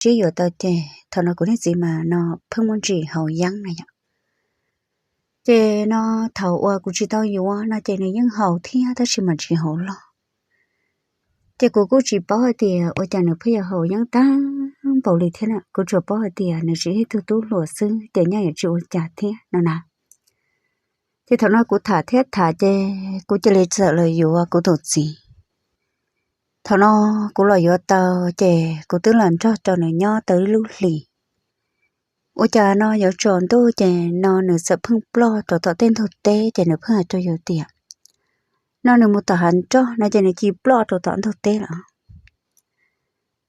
sib yuav tau ces thaum no kuv niag txiv mas no pheej muaj ntsis haus yeeb na yom. Ces no thaum uas kuv tsis tau yuav no ces nws yeej haus thiab tab sis mas tsis haus loj. Ces kuv kuj tsis paub hais tias ua cas nws pheej yuav haus yeeb tag npaum li thiab na, kuv tsuas paub hais tias nws tsis yog ib tug tub hluas xwb ces nyob yuav tsis ua cas thiab no na. Ces thaum no kuv tham thiab tham ces kuv cia li txawm los yuav kuv tus txiv. Thaum no kuv los yuav tau ces kuv twb los nrog rau nws nyob tau ib lub hlis. Ua cas no yuav tsaus ntuj ces no nws txawm pheej ploj rau tom tej ntug teb ces nws pheej hais rau yus tias no nws mus tom hav nroj no ces nws cia li ploj rau tom ntug teb lawm.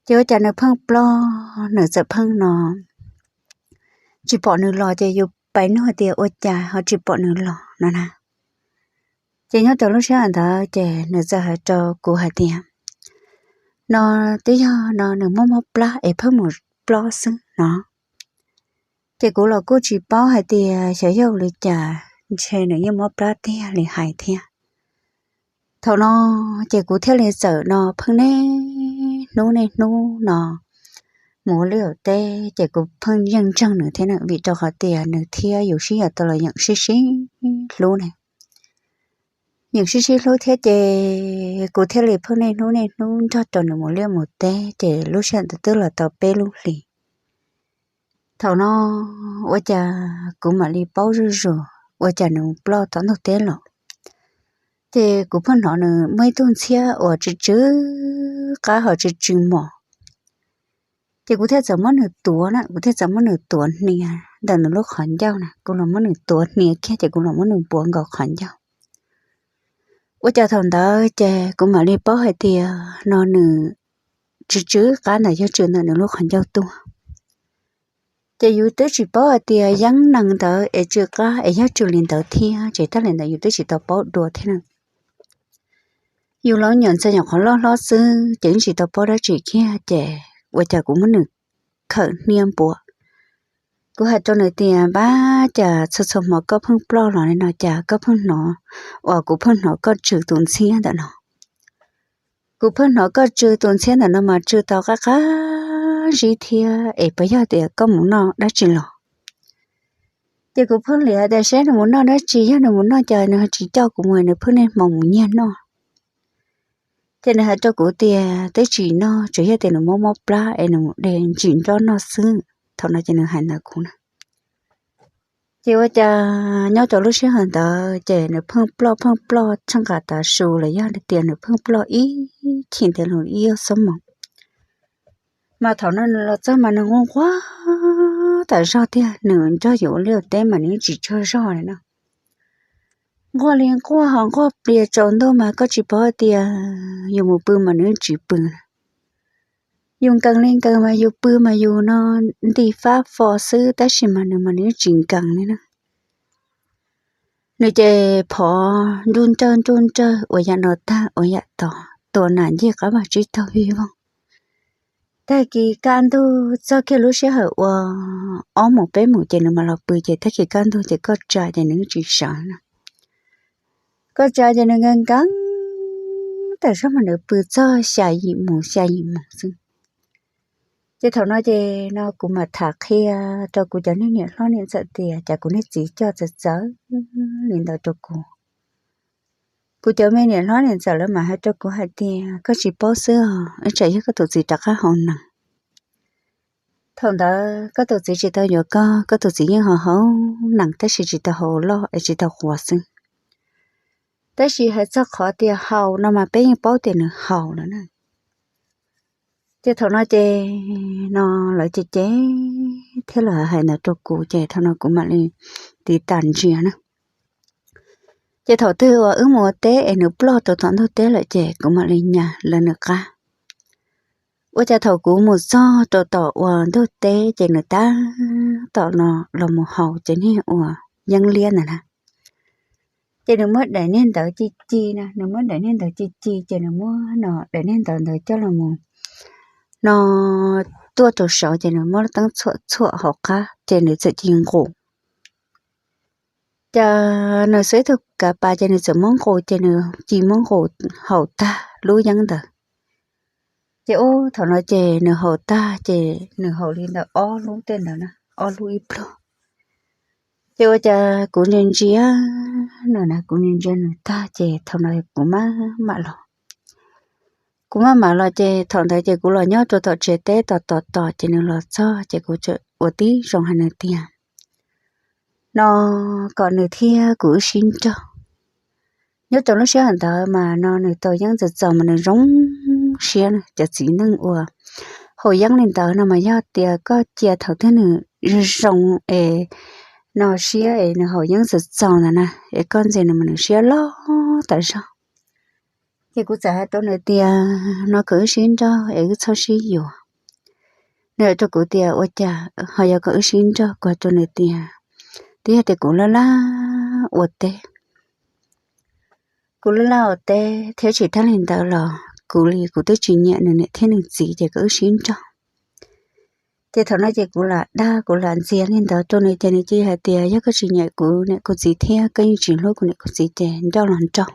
Ces ua cas nws pheej ploj, nws txawm pheej no tsis pom nws los ces yus pais nug hais tias ua cas ho tsis pom nws los no na. Ces nyob rau lub sij hawm ntawd ces nws txawm hais rau kuv hais tias no twb yog no nws mob mob plab es pheej mus ploj xwb no. Ces kuv los kuj tsis paub hais tias xyov yog li cas, ntshe nws yeej mob plab tiag li hais thiab. Thaum no ces kuv thiaj li txawm no pheej niaj hnub niaj hnub no mus ua liaj ua teb ces kuv pheej yeej ntseeg nws thiab na, vim rau qhov tias nws thiab yus sib yaws tau los yeem sib sib hlub ne. Yeem sib sib hlub thiab ces kuv thiaj li pheej niaj hnub niaj hnub nrog rau nws mus liaj mus teb ces lub sij hawm ntawd twb los tau peb lub hlis. Thaum no ua cas kuv mam li paub zuj zus ua cas nws ploj tom ntug teb los. Ces kuv pheej hnov nws muaj ib tug ntxhiab uas tsw tsw qab ho tsw tsw mos. Ces kuv thiaj txawm muab nws tuav na, kuv thiaj txawm muab nws tuav hnia ntawm nws lub qhov ncauj na, kuv los muab nws tuav hnia kiag ces kuv los muab nws npuav nkaus qhov ncauj. Ua cas thaum ntawd ces kuv mam li paub hais tias no nws tsw tsw qab ntawd yog tsw ntawm nws lub qhov ncauj tuaj. Ces yus twb tsis paub hais tias yeeb nees ntawd es tsw qab es yog tsw li ntawd thiab ces thiaj li ntawd yus twb tsis tau paub dua thiab na. Yus los nyuam ntxhais nyuam qhuav loj hlob xwb ces yeej tsis tau paub dab tsi kiag ces ua cas kuv muab nws khawm hnia npuav. Kuv hais rau nws tias npab cas txhua txhua hmo koj pheej ploj los li no cas koj pheej hnov, uas kuv pheej hnov koj tsw tus ntxhiab ntawm no. Kuv pheej hnov koj tsw tus ntxhiab ntawm no mas tsw tau qab qab zib thiab es puas yog tias koj mus noj dab tsi los? Ces kuv pheej liam hais tias seb nws mus noj dab tsi, yog nws mus noj ces nws ho tsis coj kuv mus, nws pheej niaj hmo mus nyiag noj. Ces nws hais rau kuv tias twb tsis noj, tsuas yog tias nws mob mob plab es nws mus de ntsim nrob noj xwb. Thaum no ces nws hais ntawd kuv na. Ces ua cas nyob rau lub sij hawm ntawd ces nws pheej ploj pheej ploj tsheej nqa tav su los yog tias nws pheej ploj ib chim ntev los ib xuab moos. Mas thaum no nws los txog mas nws nquag nquag tas zog tiag, nws nrog yus ua liaj ua teb mas nws yeej tsis tsaug zog li no. Nquag li nquag ho nquag plias tsaus ntuj mas koj tsis paub tias yus mus pw mas nws yeej tsis pw. Yus nkees li nkees mas yus pw mas yus no nti fab fo xwb tab sis mas nws mas nws yeej tsis nkees li na. Nws ces phov nruj nrawj nruj nrawj ua yam no tag ua yam tod, tua nas ncig qab vag tsib taug vij voog. Tag kis kaj ntug txog kiag lub sij hawm ua ob mus peb mus ces nws mam los pw ces tag kis kaj ntug ces koj tsa ces nws yeej tsis sawv na. Koj tsa ces nws nkees nkees tas zog mas nws pw txog xya yim mus xya yim mus xwb. Ces thaum no ces no kuv mam tham qhia rau kuv cov niag niam hlob niam ntxawm tias cas kuv niag txiv coj txawv txawv li ntawd rau kuv. Kuv cov me niam hlob niam ntxawm lawv mam hais rau kuv hais tias koj tsis paub xwb os, ib tsam yog koj tus txiv rov qab haus nees. Thaum ntawd koj tus txiv tsis tau yuav koj, koj tus txiv yeej haus haus nees tab sis tsis tau haus loj es tsis tau quav xwb. Tab sis hais txog qhov tias haus no mas peb yeej paub tias nws haus lawm na. Ces thaum no ces no lawv cem cem thiab lawv hais ntawd rau kuv ces thaum no kuv mam li tiv tas ntsia na. Ces thaum twg uas wb mus ua teb es nws ploj rau tom ntug teb lawm ces kuv mam li nyas lawv nws qab. Ua cas thaum kuv mus txog rau tom uas ntug teb ces nws tab tom no los mus haus cov niag uas yeeb liab ntawd na. Ces nws muab daim niag ntawd ci ci na, nws muab daim niag ntawd ci ci ces nws muab no daim niag ntawd ntawd coj los mus no tuaj rau saud ces nws muab lub teeb txhuam txhuam hauv qab ces nws txawm ci nqus. Ces nws xuas ib tug kav pas ces nws txawm muab nqus ces nws ci muab nqus haus tag lub yeeb ntawd. Ces ub thaum no ces nws haus tag ces nws haus li ntawm ob lub tej ntawd na, ob lub ib pluag. Ces ua cas kuv ntsia ntsia nws na, kuv ntsia ntsia nws tag ces thaum no kuv maj mam los. Kuv maj mam los ces thaum ntawd ces kuv los nyob rau tom tsev teb tos tos tos ces nws los txog ces kuv ua tib zoo hais nws tias no kom nws thiab kuv wb sib nrog. Nyob rau lub sij hawm ntawd mas no nws tau yeeb txawm txaus mas nws zoo siab, cov txiv neej uas haus yeeb li ntawd no mas yog tias koj cia thaum twg nws zoo es no siab es nws haus yeeb txawm txaus ntawd na es koj ntxias nws mas nws siab loj tas zog. Ces kuv txawm hais rau nws tias no kom wb sib nrog es wb txhob sib yuav. Nws hais rau kuv tias ua cas ho yog kom wb sib nrog, kuv hais rau nws tias twb yog tias kuv laj laj ua teb, kuv laj laj ua teb thiab tsis tag li ntawd los kuv li kuv twb tsis nyiam nws niam thiab nws txiv ces kom wb sib nrog. Ces thaum no ces kuv lam dag kuv lam ntxias li ntawd rau nws ces nws cia hais tias yog koj tsis nyiam kuv niam kuv txiv thiab koj yeej tsis hlub kuv niam kuv txiv ces nrauj los nrauj.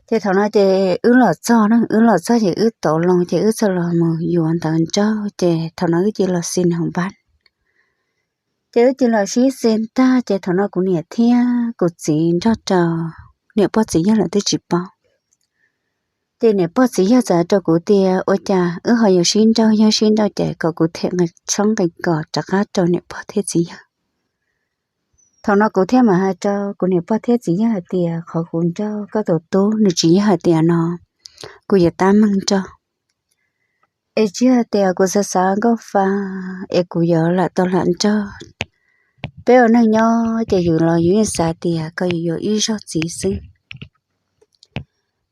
Ces thaum no ces wb los txog na, wb los txog ces wb tau loo ces wb txawm los mus yuav ntawv nrauj ces thaum no wb cia los xi nws hauv npab. Ces wb cia los sib xi ntag ces thaum no kuv niam thiab kuv txiv nrog rau niam pog txiv yawg lawv twb tsis paub. Ces niam pog txiv yawg txawm hais rau kuv tias ua cas wb ho yuav sib nrauj, yog sib nrauj ces kom kuv them nqi tshoob nqi kos rov qab rau niam pog thiab txiv yawg. Thaum no kuv thiaj mam hais rau kuv niam pog thiab txiv yawg hais tias qhov kuv nrauj koj tus tub nws tsis yog hais tias no kuv yuav tab meeg nrauj, es tsis yog hais tias kuv xav xav nkauj fa es kuv yuav lam tau lam nrauj. Peb ua neej nyob ces yus los yus yeej xav tias koj yuav yuav ib zaug txiv xwb,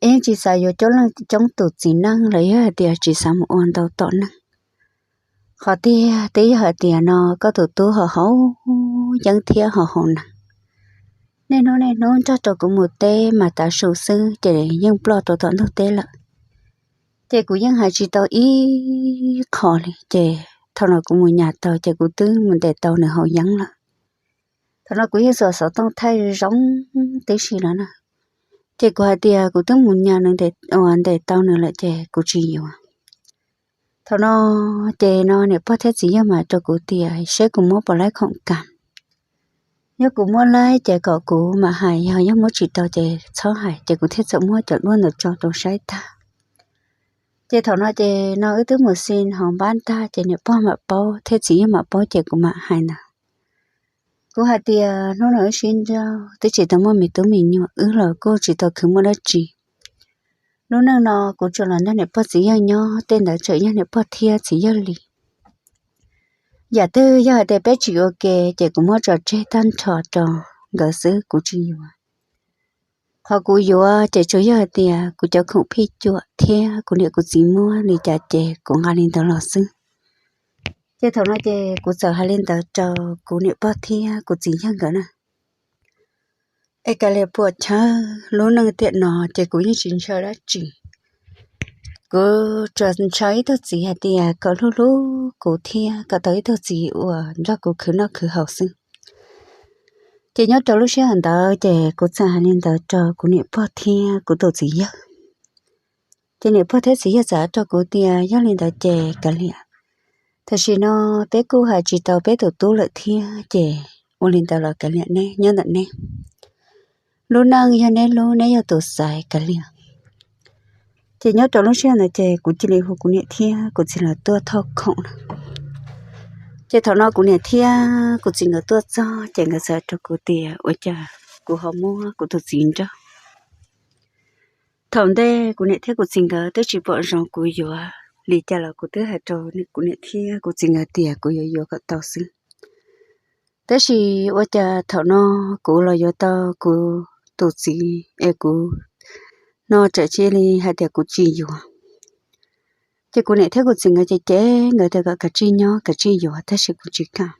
es yeej tsis xav yuav coob leej coob tus txiv neej los yog hais tias tsis xav mus ua ntau tom neeg. Qhov tiag twb yog hais tias no koj tus tub ho haus yeeb thiab ho haus nees, niaj hnub niaj hnub nrog rau kuv mus teb mas tav su xwb ces yeej ploj rau tom ntug teb lawm. Ces kuv yeej hais tsis tau ib qho li ces thaum no kuv mus nyas tau ces kuv twb mus ntes tau nws haus yeeb lawm. Thaum no kuv yeej xuas xov tooj thaij zoo tib si lawm na. Ces kuv hais tias kuv twb mus nyas nws, uas ntes tau nws lawm ces kuv tsis yuav. Thaum no ces no niam pog thiab txiv yawg mam rau kuv tias seb kuv muab puas laib khoom kas. Yog kuv muab laib ces kom kuv mam hais, yog, yog muab tsis tau ces txhob hais. Ces kuv thiaj txawm muab cov duab ntawd tso rau saib tag. Ces thaum no ces no wb twb mus xi hauv npab ntag ces niam pog mam paub thiab txiv yawg mam paub ces kuv mam hais ntawd. Kuv hais tias hnub no wb sib nrauj twb tsis tau muaj me tub me nyuam, wb los kuj tsis tau khwv muaj dab tsi. Lub neej no kuv tsuas los nrog niam pog txiv yawg nyob, tej ntawd tseem yog niam pog thiab txiv yawg li. Yam twg yog hais tias peb tsis ua ke ces kuv muab tso tseg tag nrho rau nkawd xwb, kuv tsis yuav. Qhov kuv yuav ces tsuas yog hais tias kuv cov khoom phij cuam thiab kuv niam kuv txiv muab li cas ces kuv nqa li ntawd los xwb. Ces thaum no ces kuv txawm hais li ntawd rau kuv niam pog thiab kuv txiv yawg nkawd na. Es kav liam puam chawb, lub neej tiam no ces kuv yeej tsis ntshaw dab tsi. Kuv tsuas ntshaw ib tug txiv hais tias kom hlub hlub kuv thiab kom tau ib tug txiv uas nrog kuv khwv noj khwv haus xwb. Ces nyob rau lub sij hawm ntawd ces kuv txawm hais li ntawd rau kuv niam pog thiab kuv tus txiv yawg. Ces niam pog thiab txiv yawg txawm hais rau kuv tias yog li ntawd ces kav liam, tam sim no peb kuj hais tsis tau peb tus tub lawm thiab ces ua li ntawd los kav liam neb nyob ntawm neb. Lub neej yog neb lub, neb yog tus xaiv, kav liam. Ces nyob rau lub sij hawm ntawd ces kuv cia li hu kuv niam thiab kuv txiv los tuaj thauj khoom na. Ces thaum no kuv niam thiab kuv txiv nkawd tuaj txog ces nkawd txawm hais rau kuv tias ua cas kuv ho muab kuv tus txiv nrauj. Thaum ntej kuv niam thiab kuv txiv nkawd twb tsis pom zoo kuv yuav li cas los kuv twb hais rau kuv niam thiab kuv txiv nkawd tias kuv yuav yuav kom tau xwb. Tab sis ua cas thaum no kuv los yuav tau kuv tus txiv es kuv no tseem cia li hais tias kuv tsis yuav. Ces kuv niam thiab kuv txiv nkawd ces ces nkawd tias kom kav tsij nyob kav tsij yuav tab sis kuv tsis kam.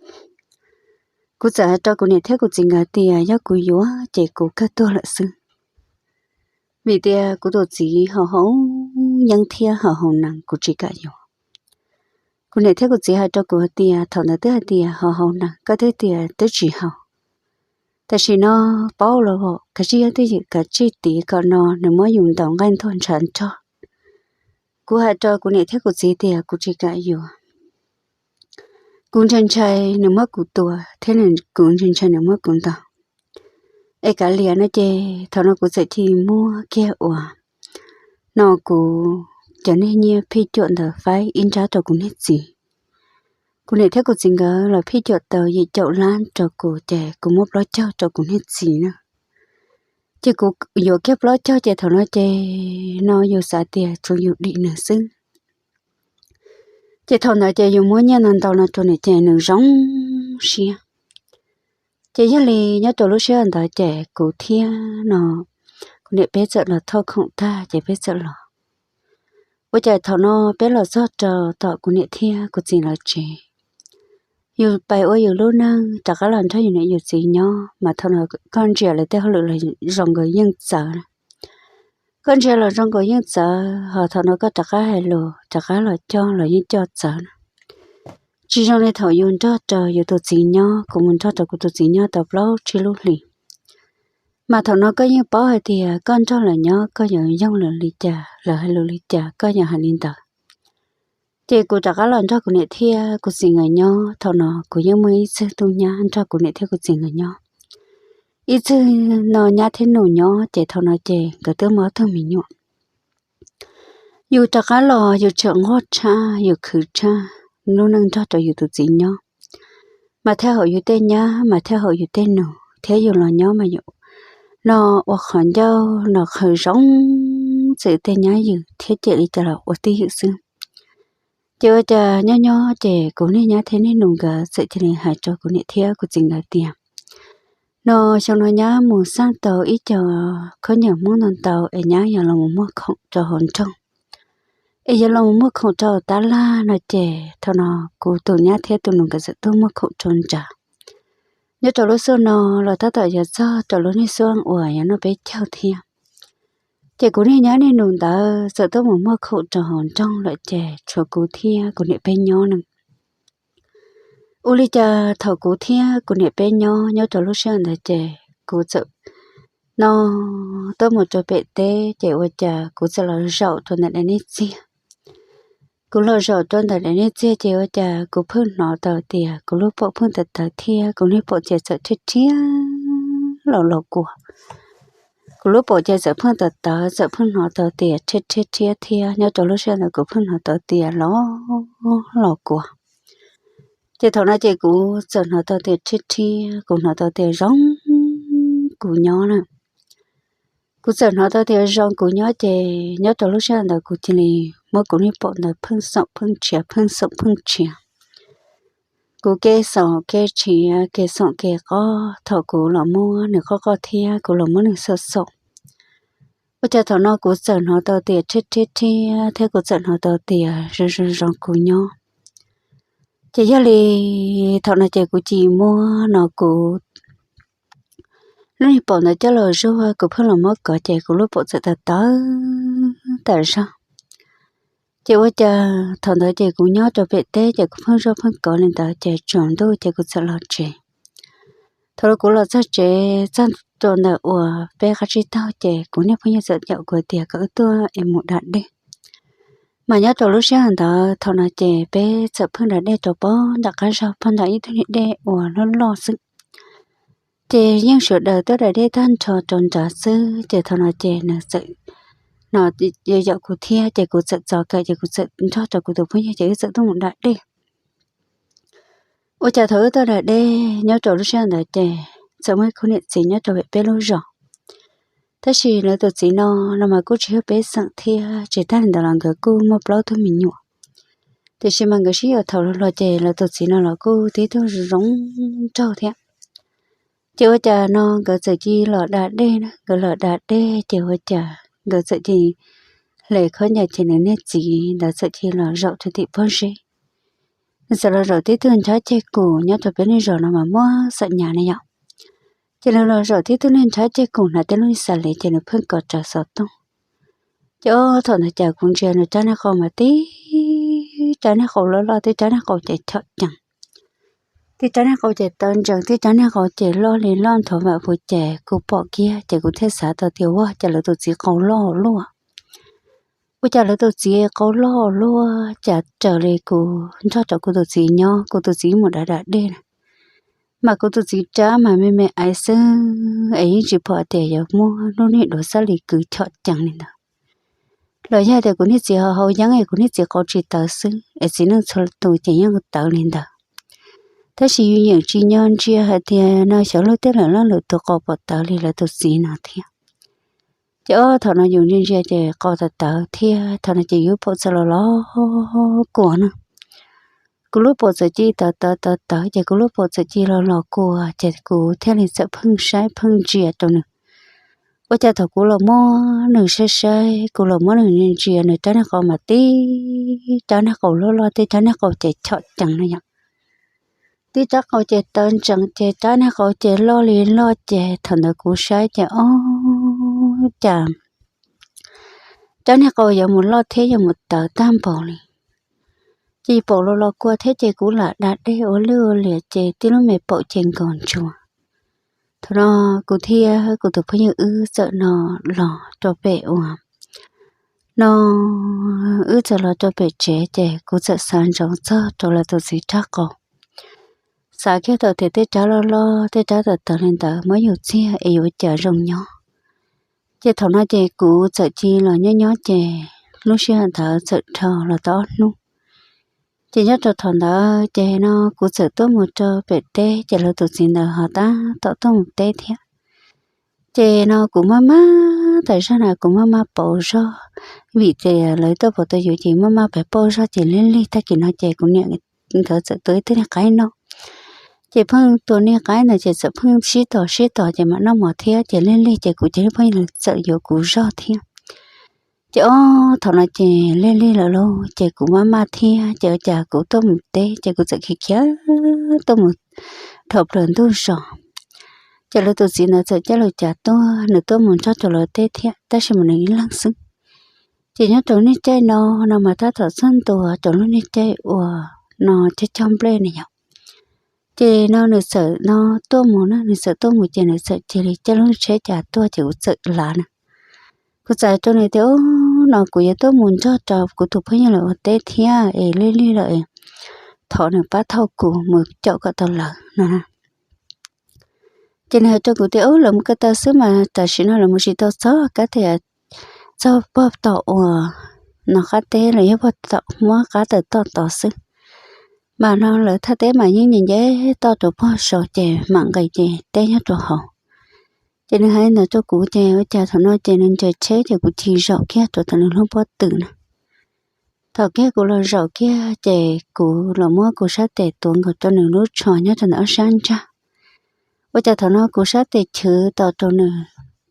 Kuv txawm hais rau kuv niam thiab kuv txiv nkawd tias yog kuv yuav ces kuv kawg tuag lawm xwb. Vim tias kuv tus txiv haus haus yeeb thiab haus haus nees kuv tsis kam yuav. Kuv niam thiab kuv txiv hais rau kuv hais tias thaum ntawd twb hais tias haus haus nees koj twb tias twb tsis haus. Tam sim no paub los kav tsij yog twj ywm kav tsij tiv kom no nws muab yus ntaus nqaij ntuag ntshav nrog. Kuv hais rau kuv niam thiab kuv txiv tias kuv tsis kam yuav. Kuv ntshai ntshai nws muab kuv tua thiab kuv ntshai ntshai nws muab kuv ntaus. Es kav liam no ces thaum no kuv txawm cia li muab kiag uas no kuv cov niag nyiaj phij cuam ntawd faib ib nrab rau kuv niag txiv. Kuv niam thiab kuv txiv nkawd los phij cuam tau yim caum lab rau kuv ces kuv muab plaub caug rau kuv niag txiv na. Ces kuv yuav kiag plaub caug ces thaum no ces no yus xav tias tsuas yus dim nws xwb. Ces thaum ntawd ces yus muab nyiaj ntau ntau no rau nws ces nws zoo siab. Ces yog li nyob rau lub sij hawm ntawd ces kuv thiab no kuv niam peb txawm los thauj khoom tag ces peb txawm los. Ua cas thaum no peb los txog rau tom kuv niam thiab kuv txiv lawv tsev, yus pais ua yus lub neej rov qab los nrog yus niam yus txiv nyob mas thaum no koj ntsia lawv tej hauj lwm los zoo nkaus yeej txawv na. Koj ntsia los zoo nkaus yeej txawv, ho thaum no koj rov qab hais lus rov qab los coj los yeej coj txawv na. Tsis zoo li thaum yus nrog rau yus tus txiv nyob, kuv mus nrog rau kuv tus txiv nyob tau plaub tsib lub hlis. Mas thaum no koj yeej paub hais tias koj nrog lawv nyob koj yuav yoog lawv li cas, lawv hais lus li cas koj yuav hais li ntawd. Ces kuv rov qab los nrog kuv niam thiab kuv txiv nkawd nyob, thaum no kuv yeej muaj ib txwg tub nyab nrog kuv niam thiab kuv txiv nkawd nyob. Ib txwg no nyab thiab nus nyob ces thaum no ces nkawd twb muaj ob tug me nyuam. Yus rov qab los yus tseem nquag tshaj, yus khwv tshaj lub neej nrog rau yus tus txiv nyob, mas thiaj haum yus tej nyab, mas thiaj haum yus tej nus, thiab yus los nyob mas yus no ua qhov ncauj no qhwv zoo txwm tej nyab ywm thiab cem li cas los ua tib ywm xwb. Ces ua cas nyob nyob ces kuv niag nyab thiab niag nus nkawd txawm cia li hais rau kuv niam thiab kuv txiv nkawd tias, no xyoo no nyab mus xaj tau ib co khaub ncaws Hmoob ntau ntau es nyab yuav los mus muag khoom rau hauv nroog, es yuav los mus muag khoom rau tab laj no ces thaum no kuv tus nyab thiab tus nus nkawd txawm tuaj muag khoom rau nrad. Nyob rau lub xub no los tab tom yuav txog rau lub niag xub uas yuav noj peb caug thiab. Ces kuv niag nyab niag nus ntawd txawm tuaj mus muag khoom rau hauv nroog lawm ces tshuav kuv thiab kuv niam peb nyob no. Ua li cas thaum kuv thiab kuv niam peb nyob nyob rau lub sij hawm ntawd ces kuv txawm no tuaj mus rau pem teb ces ua cas kuv txawm los zaum rau ntawm daim niag txiag. Kuv los zaum rau ntawm daim niag txiag ces ua cas kuv pheej hnov tau tias kuv lub paum pheej tawv tawv thiab kuv niag paum ces txawm rhiab rhiab los los kua. Kuv lub paum ces txawm pheej tawv tawv, txawm pheej hnov tau tias rhiab rhiab rhiab thiab nyob rau lub sij hawm ntawd kuv pheej hnov tau tias los los kua. Ces thaum no ces kuv txawm hnov tau tias rhiab rhiab, kuv hnov tau tias zoo kuv nyob na. Kuv txawm hnov tau tias zoo kuv nyob ces nyob rau lub sij hawm ntawd kuv cia li muab kuv niag paum ntawd pheej xoom pheej tshiav pheej xoom pheej tshiav. Kuv kev xoom kev tshiav kev xoom kev qob, thaum kuv los muab nws qob qob thiab kuv los muab nws xoom xoom, ua cas thaum no kuv txawm hnov tau tias rhiab rhiab rhiab thiab kuv txawm hnov tau tias zoo zoo zoo kuv nyob. Ces yog li thaum no ces kuv cia li muab no kuv lub niag paum ntawd coj los zuaj, kuv pheej los muab kov ces kuv lub paum txawm tawv tawv tas zog. Ces ua cas thaum ntawd ces kuv nyob rau pem teb ces kuv pheej zuaj pheej kov li ntawd ces tsaus ntuj ces kuv txawm los tsev. Thaum kuv los txog tsev txog rau ntawm uas peb qab tsib taug ces kuv niag phooj ywg txawm yaum kuv tias kom wb tuaj es mus da dej. Mas nyob rau lub sij hawm ntawd thaum no ces peb txawm pheej da dej rau pog nram qab zog, pog nram ib tug niag dej uas loj loj xwb. Ces yeej sawv daws tuaj da dej tag nrho rau nrad xwb ces thaum no ces nws txawm no yaum kuv thiab ces kuv txawm txo kawm ces kuv txawm nrog rau kuv tus phooj ywg ces wb txawm tuaj mus da dej. Ua cas thaum wb tuaj da dej nyob rau lub sij hawm ntawd ces txawm muaj ib khub niam txiv nyob rau pem peb lub zos. Tab sis lawv tus txiv no no mas kuj tsis yog peb xeem thiab, tsis tag li ntawd los nkawd kuj muaj plaub tug me nyuam. Tiam sis mas nkawd sib yuav thaum hluas hluas ces lawv tus txiv no los kuj tib tug zoo nraug thiab. Ces ua cas no nkawd txawm cia li los da dej na, nkawd los da dej ces ua cas nkawd txawm cia li hle khaub ncaws ces nws niag txiv ntawd txawm cia li los zaum rau tim pob zeb. Nws txawm los zaum tib tug nrhab ceg kum, nyob rau peb niag zos no mas muaj xam nyas na yom. Ces nws los zaum tib tug niag nrhab ceg kum hnav tej lub niag xas les ces nws pheej kov rawv xov tooj. Ces ob thaum ntawd cas kuv ntsia nws rab niag qau mas tib rab niag qau loj loj, tib rab niag qau ces chom cees, tib rab niag qau ces taw ntsees, tib rab niag qau ces loj li loj nthov vam puv ces kuv pom kiag ces kuv thiaj xav tau tias ua cas lawv tus txiv qau loj luaj. Ua cas lawv tus txiv qau loj luaj cas raws li kuv nrog rau kuv tus txiv nyob, kuv tus txiv mus da da dej na, mas kuv tus txiv rab mas me me aiv xwb es yeej tsis pom tias yuav muaj lub niag duav xab li kwv chom cees li ntawd. Los yog tias kuv niag txiv ho haus yeeb es kuv niag txiv qau tsis tawv xwb es txiv neej txhua tus ces yeej tawv li ntawd. Tab sis yus yeej tsis nco ntsia hais tias no xyov luag tej lawm leej lwm tus qau pom tawv li lawv tus txiv no thiab. Ces ob thaum no yus ntsia ntsia ces qau tawv tawv thiab, thaum no ces yus paum txawm los los kua na. Kuv lub paum txawm cia li tawv tawv tawv tawv ces kuv lub paum txawm cia li los los kua ces kuv thiaj li txawm pheej saib pheej ntsia rau nws. Ua cas thaum kuv los muab nws saib saib, kuv los muab nws ntsia ntsia, nws rab niag qau mas tib rab niag qau loj loj, tib rab niag qau ces chom cees no yom. Tib rab qau ces tawv ntsees ces rab niag qau ces loj li loj ces thaum ntawd kuv saib ces ob cas rab niag qau yuav mus loj thiab yuav mus tawv tag npaum li. Ces paum los los kua thiab ces kuv lam da dej ua lwj ua liam ces tib lub me paum ces nkaus ntsuas. Thaum no kuv thiab kuv tus phooj ywg wb txawm no los rau pem uas no, wb txawm los rau pem tsev ces kuv txawm xav ntsoov txog rau lawv tus txiv rab qau. Xav kiag tau tias tej rab loj loj tej rab tawv tawv li ntawd muab yus txiag es yuav ua cas zoo nyob. Ces thaum no ces kuv txawm cia li los nyob nyob ces lub sij hawm ntawd txawm dhau los tau ob hnub. Ces nyob rau thaum ntawd ces no kuv txawm tuaj mus rau pem teb ces lawv tus txiv ntawd ho tab tom tuaj mus teb thiab. Ces no kuv maj maj tas zog na, kuv maj maj pauv zog, vim tias lawv tuaj pauv tau yus ces maj maj pes pauj zog ces lig lig tag kis no ces kuv niam nkawd txawm tua ib tug niag qaib noj. Ces pheej tua niag qaib ntawd ces txawm pheej sib tos sib tos ces mam noj mov thiab ces lig lig ces kuv cia li pheej txawm yuav kuv zog thiab. Ces ob thaum no ces lig lig lawm lauj ces kuv maj maj thiab ces ua cas kuv tuaj mus teb ces kuv txawm khiav khiav tuaj mus dhau plaws ntuj zos. Ces lawv tus txiv ntawd txawm coj lus cav tuaj, nws tuaj mus nrog rau lawv teb thiab tab sis mas nws ib leeg xwb. Ces nyob rau niag caij no, no mas tab tom txog ntua rau lub niag caij uas no cog cog nplej na yom. Ces no nws txawm no tuaj mus na, nws txawm tuaj mus ces nws txawm cia li coj lub tsheb cav tuaj ces kuv txawm lav na. Kuv txawm rau nws tias, no kuv yuav tuaj mus nrog rau kuv tus phooj ywg lawv ua teb thiab es lig lig lawm, thov nws pab thauj kuv mus caum kom tau lawv no. Ces nws hais rau kuv tias, lawv mus ko taw xwb mas tam sim no lawv mus tsis tau txog qab teb, txog puag tom uas no qab teb los yog puag tom muab qab tawm toj tod xwb. Mas no lawv thaj teb mas yeej nce nce toj rau puag saud ces mam nqis ces teb nyob rau hauv. Ces nws hais ntawd rau kuv ces ua cas thaum no ces nws nres tsheb ces kuv cia li zaum kiag rau tom nws lub pob tw na. Thaum kiag kuv los zaum kiag ces kuv los muab kuv sab tes tuav nkaus rau nws lub tsho nyob rau ntawm ob sab ntsag. Ua cas thaum no kuv sab tes chwv tau rau nws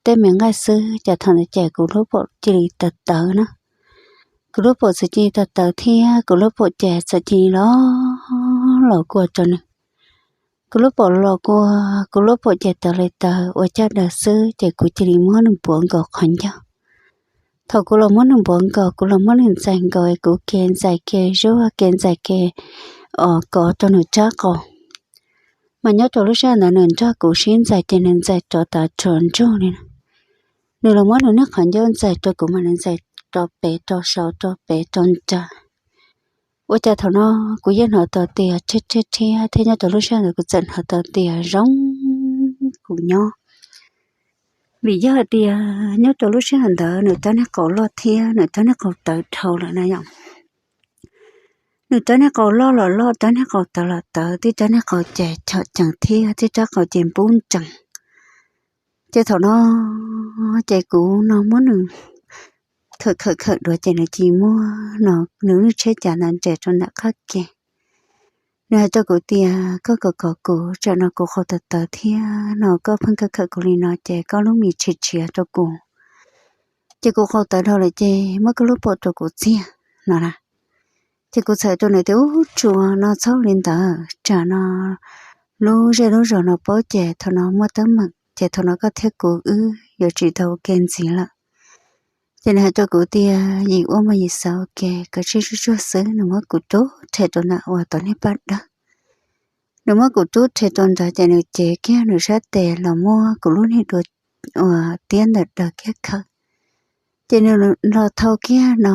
tej me nqaij xwb ces thaum ntawd ces kuv lub paum cia li tawv tawv na. Kuv lub paum txawm cia li tawv tawv thiab kuv lub paum ces txawm cia li los los kua rau nws. Kuv lub paum los kua, kuv lub paum ces tawv li tawv ua caj daws xwb ces kuv cia li muab nws npuav nkaus qhov ncauj. Thaum kuv los muab nws npuav nkaus, kuv los muab nws ntxais nkaus es kuv ke ntxais ke zuaj ke ntxais ke os kov rau nws rab qau. Mas nyob rau lub sij hawm ntawd nws nrog kuv sib ntxais ces nws ntxais rov tas rov ntsug li na. Nws los muab nws niag qhov ncauj ntxais rau kuv mas nws ntxais rau pem rau saud rau pem rau nrad. Ua cas thaum no kuv yeej hnov tau tias rhiab rhiab rhiab thiab nyob rau lub sij hawm ntawd kuv txawm hnov tau tias zoo kuv nyob. Vim yog hais tias nyob rau lub sij hawm ntawd nws rab niag qau loj thiab nws rab niag qau tawv dhau lawm na yom. Nws rab niag qau loj los loj, rab niag qau tawv los tawv, tib rab niag qau ces chom cees thiab tib rab qau ces npub ntsees. Ces thaum no ces kuv no muab nws khawm khawm khawm duav ces nws cia li muab no nws lub tsheb cav ntawd nres rau nram qab ke. Nws hais rau kuv tias koj kom kom kuv, tsam no kuv qau tawv tawv thiab no koj pheej khawm khawm kuv li no ces koj lub mis tshis tshiav rau kuv, ces kuv qau tawv dhau lawm ces muab koj lub paum rau kuv txiag no na. Ces kuv txhais rau nws tias ub tsuas no txhob li ntawd, tsam no lub zej lub zos no paub ces thaum no muaj teeb meem ces thaum no koj thiab kuv wb yuav tsis tau ua ke ntxiv lawm. Ces nws hais rau kuv tias yim ua mog yim xav ua ke, kav tsij zuj zuag xwb. Nws muab kuv rub rhe rau nram uas tom niag paj dawb. Nws muab kuv rub rhe rau ntawd ces nws cev kiag nws sab tes los muab kuv lub niag dua uas tiab ntawm daws kiag khawm. Ces nws los thau kiag no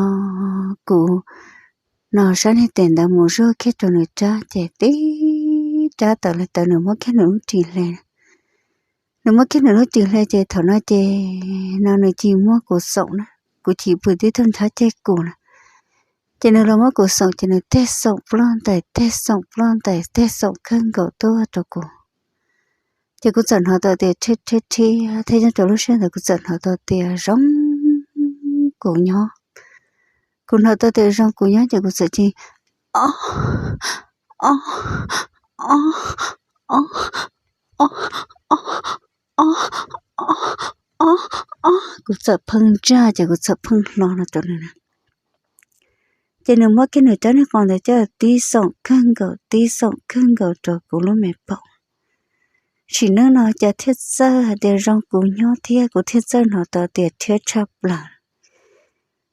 kuv no sab niag tes ntawd mus zuaj kiag rau nws rab, ces tib rab tawm li tawm nws muab kiag nws lub ris hle. Nws muab kiag nws lub ris hle ces thaum no ces no nws cia li muab kuv xoom na, kuv chim pw tib tug nrhab ceg kuv na. Ces nws los muab kuv xoom ces nws tej xoom ploj ntais tej xoom ploj ntais tej xoom kawg nkaus tuaj rau kuv. Ces kuv txawm hnov tau tias rhiab rhiab rhiab thiab nyob rau lub sij hawm ntawd kuv txawm hnov tau tias zoo, kuv nyob, kuv hnov tau tias zoo kuv nyob ces kuv txawm cia li o, o, o, o, o, o, o, o, o, kuv txawm pheej ntsaj ces kuv txawm pheej hlo no rau nws na. Ces nws muab kiag nws rab niag qau ntawd coj tib xoom kawg nkaus tib xoom kawg nkaus rau kuv lub me paum. Sim neej no cas thiaj txawj hais tias zoo kuv nyob thiab kuv thiaj txawj hnov tau tias rhiab tshaj plaws.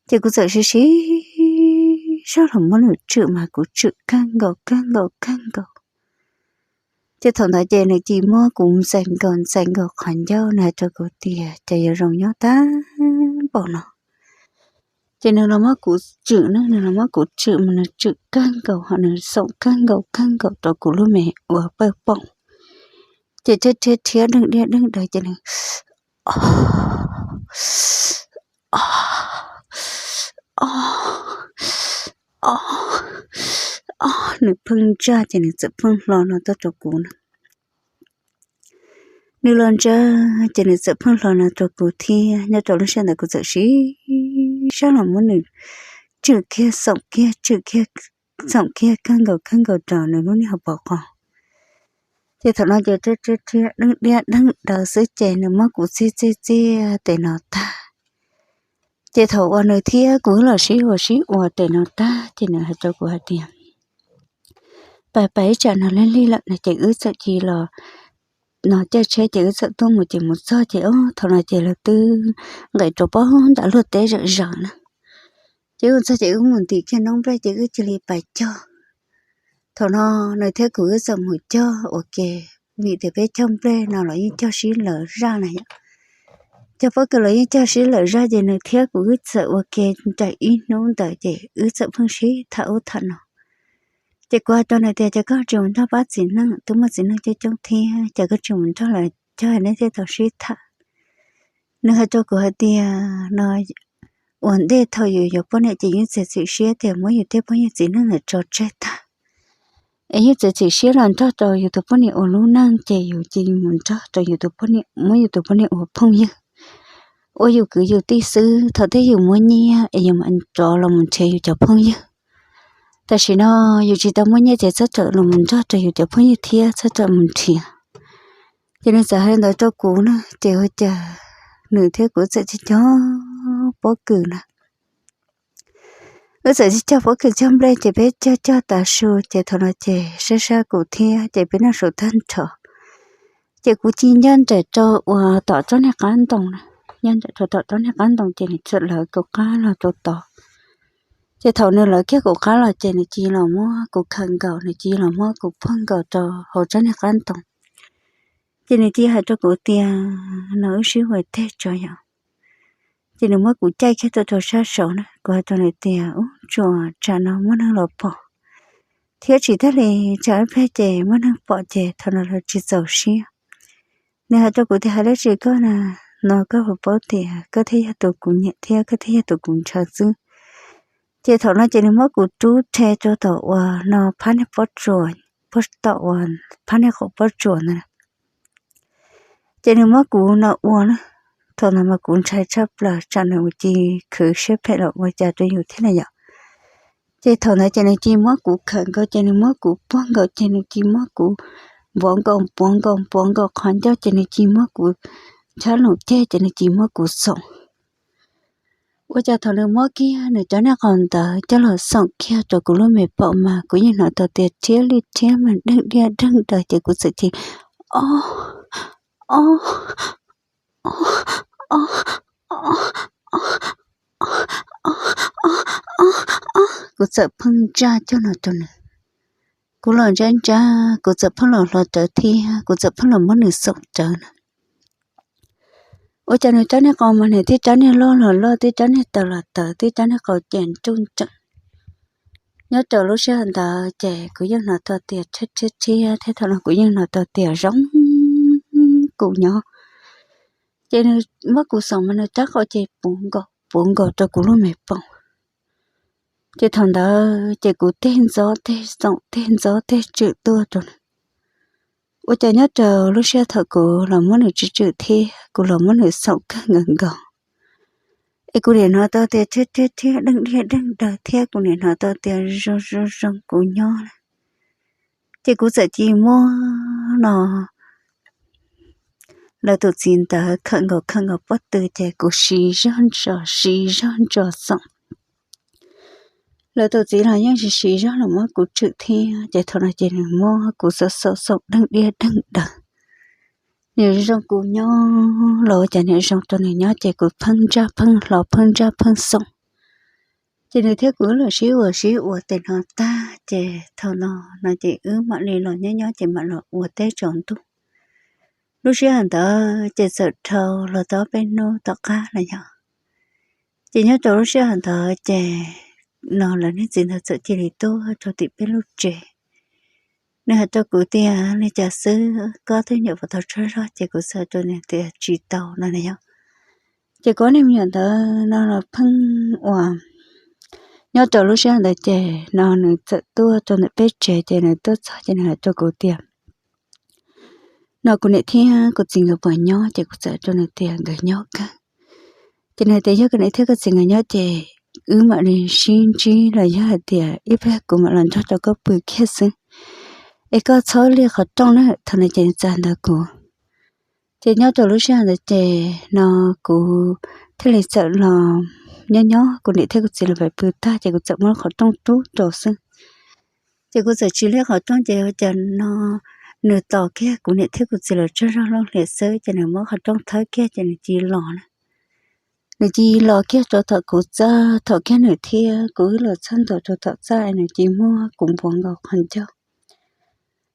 Ces kuv txawm siv siv zog los muab nws tswm mas kuv tswm kawg nkaus kawg nkaus kawg nkaus. Ces thaum ntawd ces nws cia li muab kuv ntxais nkaus ntxais nkaus qhov ncauj, nws hais rau kuv tias cas yuav zoo nyob tag npaum no. Ces nws los muab kuv tswm ne, nws los muab kuv tswm mas nws tswm kawg nkaus ho nws xoom kawg nkaus kawg nkaus rau kuv lub me ua pawg paum. Ces rhiab rhiab rhiab deej diab deej daws ces nws o, o, o, nws pheej ntsaj ces nws txawm pheej hlo no tuaj rau kuv na. Nws los ntsaj ces nws txawm pheej hlo no rau kuv thiab. Nyob rau lub sij hawm ntawd kuv txawm siv zog los muab nws tswm kiag xoom kiag tswm kiag xoom kiag kawg nkaus kawg nkaus rau nws lub niag hauv paus qos. Ces thaum no ces rhiab rhiab rhiab deej diab deej daws xwb ces nws muab kuv txiag txiag txiag tes no tag. Ces thaum uas nws thiab kuv wb los sib ua sib ua tes no tag ces nws hais rau kuv hais tias, pais pais ib tsam no lig lig lawm no ces wb txawm cia li los no caij tsheb ces wb txawm tuaj mus ces mus txog ces ob thaum no ces lawv twb nqes rau pob nram luag teb zom zaws na. Ces wb txog ces wb mus ntim kiag noob nplej ces wb cia li pais cog. Thaum no nws thiab kuv wb txawm mus cog ua ke, vim tias peb cog nplej no los yeej cog sib lawv zaj na yom. Cog pob kws los yeej cog sib lawv zaj ces nws thiab kuv wb txawm ua ke nraim ib hnub ntawd ces wb txawm pheej sib tham ub tham no. Ces kuv hais rau nws tias, ces koj tsis mus nrog pab txiv neej, twb muaj txiv neej coob coob thiab, ces koj tsis mus nrog lawv cog nej thiaj tau sib tham. Nws hais rau kuv hais tias, no ua ntej thaum yus yuav poj niam ces yeej txiav txim siab tias muab yus tej phooj ywg txiv neej ntawd tso tseg tag, es yeej txiav txim siab los nrog rau yus tus poj niam ua lub neej ces yus cia li mus nrog rau yus tus poj niam, muab yus tus poj niam ua phooj ywg, ua yus kwv yus tij xwb. Thaum twg yus muaj nyiaj es yus mam rov los mus nrhiav yus cov phooj ywg. Tam sim no yus tsis tau muaj nyiaj ces txhob rawm los mus nrog rau yus cov phooj ywg thiab txhob rawm mus nrhiav. Ces nws txawm hais li ntawd rau kuv na, ces ua cas nws thiab kuv txawm cog pob kws na. Wb txawm cog pob kws cog nplej ces peb cog cog tas su ces thaum no ces sab sab kuv thiab ces peb noj su tag nrho. Ces kuv cia li ncaj nraim rau uas tom tsob niag qab ntoo na, ncaj nraim rau tom tsob niag qab ntoo ces nws txawm lawv kuv qab los rau tod. Ces thaum nws lawv kiag kuv qab los ces nws cia li los muab kuv khawm nkaus, nws cia li los muab kuv puag nkaus rau hauv tsob niag qab ntoo. Ces nws cia li hais rau kuv tias, no wb sib ua teg tso yom. Ces nws muab kuv caij kiag tuaj rau sab saud na, kuv hais rau nws tias, ub, tsuas tsam no muaj neeg los pom thiab tsis tas li, tsam ib pliag ces muaj neeg pom ces thaum no lawv tsis txaus siab. Nws hais rau kuv tias, hais dab tsi koj na, no koj puas paub tias koj thiaj yog tus kuv nyiam thiab koj thiaj yog tus kuv ntshaw xwb. Ces thaum no ces nws muab kuv rub rhe rau tom uas no phab niag pob tsuas, tom uas phab niag qaum pob tsuas ntawd. Ces nws muab kuv no ua na, thaum ntawd mas kuv ntshai tshaj plaws tsam nws ua cia li khwv siab phem los ua cas rau yus thiab na yom. Ces thaum ntawd ces nws cia li muab kuv khawm nkaus ces nws muab kuv puag nkaus ces nws cia li muab kuv npuav nkaus npuav nkaus npuav nkaus qhov ncauj ces nws cia li muab kuv nchab lus ceg ces nws cia li muab kuv xoom. Ua cas thaum nws muab kiag nws cov niag qau ntawd coj los xoom kiag rau kuv lub me paum mas kuv yeej hnov tau tias rhiab li rhiab mas deeg diaj deeg daws ces kuv txawm cia li o, o, o, o, o, o, o, o, o, o, kuv txawm pheej ntsaj coj no rau nws. Kuv los ntsaj ntsaj kuv txawm pheej los hlo rawv thiab kuv txawm pheej los muab nws xoom rawv na. Ua cas nws rab niag qau mas nws tib rab niag loj los loj, tib rab niag taw los taw, tib rab niag qau ces nruj nreem. Nyob rau lub sij hawm ntawd ces kuv yeej hnov tau tias rhiab rhiab rhiab thiab thaum no kuv yeej hnov tau tias zoo kuv nyob. Ces nws muab kuv xoom mas nws rab qau ces puv nkaus puv nkaus rau kuv lub me paum. Ces thaum ntawd ces kuv tej ntxob tej xoom tej ntxob tej tswm tuaj rau nws. Ua cas nyob rau lub sij hawm thaum kuv los muab nws tswm tswm thiab kuv los muab nws xoom kawg nkaus nkaus, es kuv nim hnov tau tias rhiab rhiab rhiab deej diaj deej daws thiab kuv nim hnov tau tias zoo zoo zoo kuv nyob na. Ces kuv txawm cia li muab no lawv tus txiv ntawd khawm nkaus khawm nkaus pob tw ces kuv siv zog ntsos siv zog ntsos xoom. Lawv tus txiv los yeej siv siv zog los muab kuv tswm thiab ces thaum no ces nws muab kuv xoom xoom xoom deej diaj deej daws. Nim zoo kuv nyob los ua cas nim zoo rau nws nyob ces kuv pheej ntsaj pheej hlo pheej ntsaj pheej xoom. Ces nws thiab kuv wb los sib ua sib ua tes no tag ces thaum no no ces wb mam li los nyob nyob ces mam los ua teb tsaus ntuj. Lub sij hawm ntawd ces txawm dhau los tau peb hnub tom qab lawm yog. Ces nyob rau lub sij hawm ntawd ces no lawv niag txiv ntawd txawm cia li tuaj rau tim peb lub tsev. Nws hais rau kuv tias li cas xwb koj twb nyuam qhuav tau tsaug zog ces kuv txawm rau nws tias tsis tau no na yog. Ces kuv ob niag me nyuam ntawd no los pheej ua, nyob rau lub sij hawm ntawd ces no nws txawm tuaj rau ntawm peb tsev ces nws tuaj txog ces nws hais rau kuv tias no kuv niam thiab kuv txiv nkawd puas nyob ces kuv txawm rau nws tias nkawd nyob kawg. Ces nws tias yog koj niam thiab koj txiv nkawd nyob ces wb mam li sib ntsib los yog hais tias ib pliag kuv mam los nrog rau koj pw kiag xwb, es koj txhob liaj qhov rooj na. Thaum no ces nws txawm ntawd kuv. Ces nyob rau lub sij hawm ntawd ces no kuv thiaj li txawm los nyob nyob kuv niam thiab kuv txiv los pem pw tag ces kuv txawm muab qhov rooj rub rau xwb. Ces kuv txawm tsis liaj qhov rooj ces ua cas no nws tos kiag kuv niam thiab kuv txiv los tsaug zog looj hlias xwb ces nws muab qhov rooj thawb kiag ces nws cia li los na. Nws cia li los kiag rau tom kuv txaj thaum kiag nws thiab kuv wb los txog ntua rau tom txaj nws cia li muab kuv npuav nkaus qhov ncauj.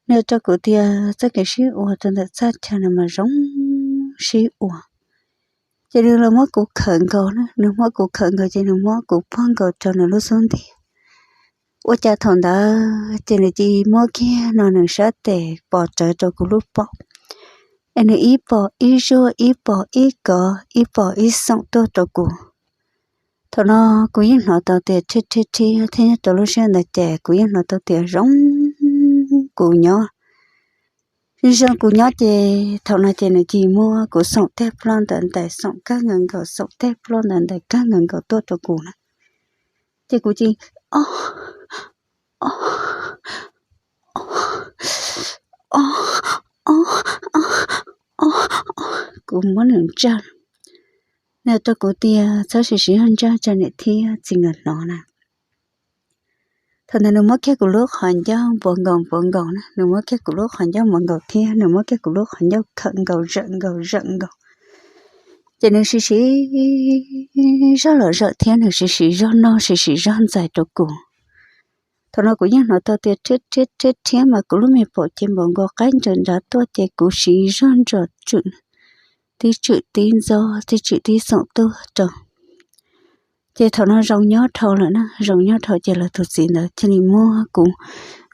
Nws rau kuv tias txoj kev sib ua rau ntawm txaj chaw no mas zoo sib ua. Ces nws los muab kuv khawm nkaus na, nws muab kuv khawm nkaus ces nws muab kuv puag nkaus rau nws lub xub ntiag. Ua cas thaum ntawd ces nws cia li muab kiag no nws sab tes pos rawv rau kuv lub paum, es nws ib pos ib zuaj ib pos ib kov ib pos ib xoom tuaj rau kuv. Thaum no kuv yeej hnov tau tias rhiab rhiab rhiab thiab nyob rau lub sij hawm ntawd ces kuv yeej hnov tau tias zoo kuv nyob. Zoo kuv nyob ces thaum no ces nws cia li muab kuv xoom tag ploj ntawm ntais xoom kawg nkaus nkaus xoom tag ploj ntawm ntais kawg nkaus nkaus tuaj rau kuv na. Ces kuv cia li o o o o o o, kuv muab nws ntsaj. Nws rau kuv tias txhob siv siv zog ntsaj rau niam thiab txiv nkawd hnov na. Thaum ntawd nws muab kiag kuv lub qhov ncauj npuav nkaus npuav nkaus na, nws muab kiag kuv lub qhov ncauj npuav nkaus thiab nws muab kiag kuv lub qhov ncauj khawm nkaus zawm nkaus zawm nkaus. Ces nws siv siv zog los zawm thiab nws siv siv zog noj siv siv zog ntxais rau kuv. Thaum no kuv yeej hnov tau tias rhiab rhiab rhiab rhiab mas kuv lub me paum ces npaum nkaus qaib nraws nrad tuaj ces kuv siv zog ntsos tswm, tib tswm tib ntxov tib tswm tib xoom tuaj rau. Ces thaum no zoo nyob dhau lawm na, zoo nyob dhau ces lawv tus txiv ntawd thiaj li muab kuv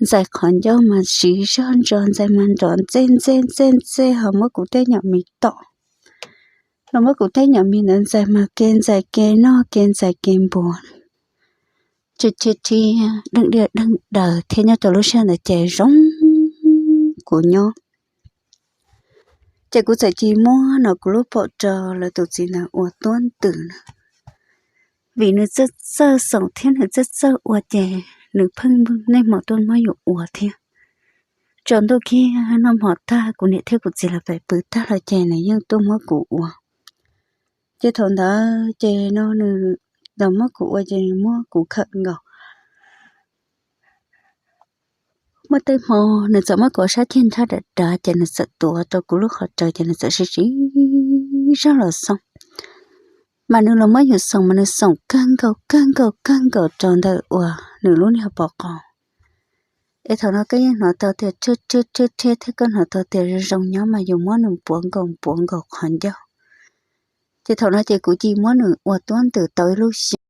ntxais qhov ncauj mas siv zog ntsos ntxais mas nrov ntxej ntxej ntxej ntxej ho muab kuv tej nyuam mis tom, los muab kuv tej nyuam mis ntawd ntxais mas kev ntxais kev noj kev ntxais kev npuav, rhiab rhiab rhiab deej diaj deej daws thiab nyob rau lub sij hawm ntawd ces zoo kuv nyob. Ces kuv txawm cia li muab no kuv lub paum rau lawv tus txiv ntawd ua tuab ntws na, vim nws txawj txawj xoom thiab nws txawj txawj ua ces nws pheej niaj hmo tuaj muab yus ua thiab. Tsaus ntuj kiag noj hmo tag kuv niam thiab kuv txiv lawv pem pw tag los ces nws yeej tuaj muab kuv ua. Ces thaum ntawd ces no nws los muab kuv ua ces nws muab kuv khawm nkaus. Muaj tej hmo nws txawm muab kuv ua sab ceg nrhab dav dav ces nws txawm tuav rau kuv lub qhov rawv ces nws txawm siv siv zog los xoom. Mas nws los muab yus xoom mas nws xoom kawg nkaus kawg nkaus kawg nkaus rau ntawm uas nws lub niag pov qos. Es thaum no koj yeej hnov tau tias rhiab rhiab rhiab rhiab thiab koj hnov tau tias zoo nyob mas yus muab nws npuav nkaus npuav nkaus qhov ncauj. Ces thaum no ces kuv cia li muab nws ua tuab ntws tau ib lub xyoo.